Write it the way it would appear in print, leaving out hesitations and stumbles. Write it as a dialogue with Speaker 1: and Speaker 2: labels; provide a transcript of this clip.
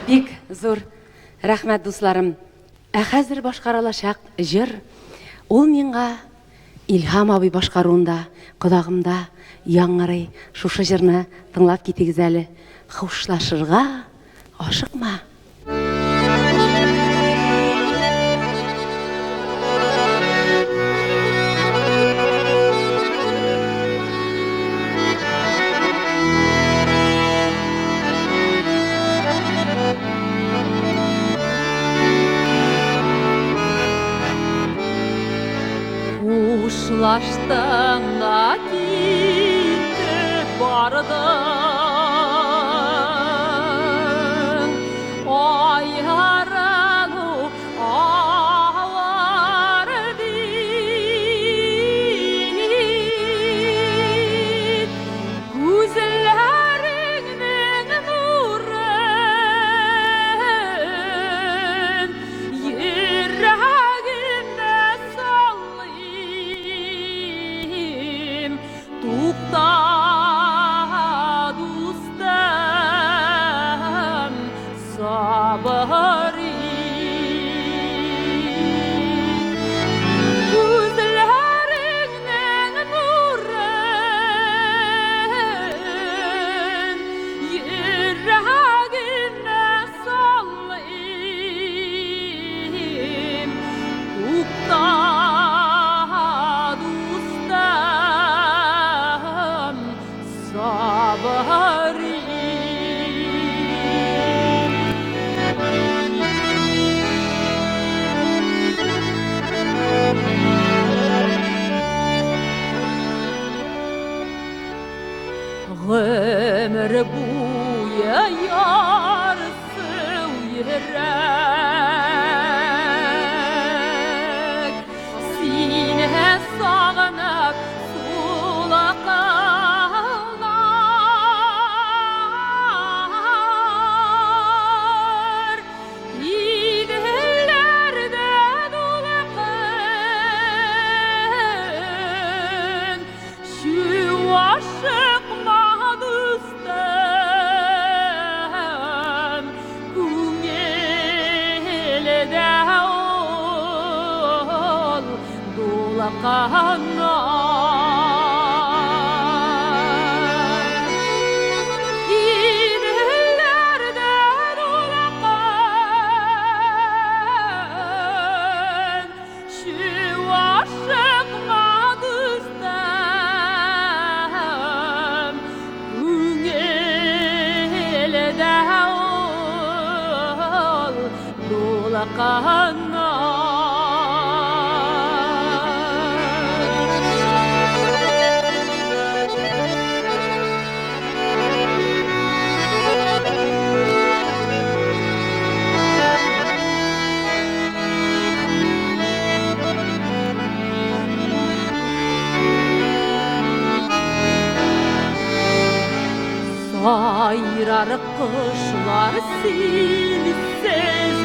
Speaker 1: Бик зур рәхмәт, дусларым. Ә хәзер башкарылачак җыр, ул миңа Илһам абый башкаруында колагымда яңгырый. Шушы җырны тыңлап китегез әле. Хушлашырга ашыкма.
Speaker 2: Хушлаштың да китеп бардың, Аерылу авыр бит. Күзләреңнең нурын йөрәгемә салыйм. Тукта, дустым, сабыр ит. Күзләреңнең нурын йөрәгемә салыйм. Тукта, дустым, сабыр ит. Гомер буе ярсу йөрәк сине сагынып сулыкылар. Иделләрдә дулкын, Чуашыкма, дустым, күңелдә ул дулкыннар. Иделләрдә дулкын, Чуашыкма, дустым, күңелдә ул дулкыннар. Сайрар кошлар синсез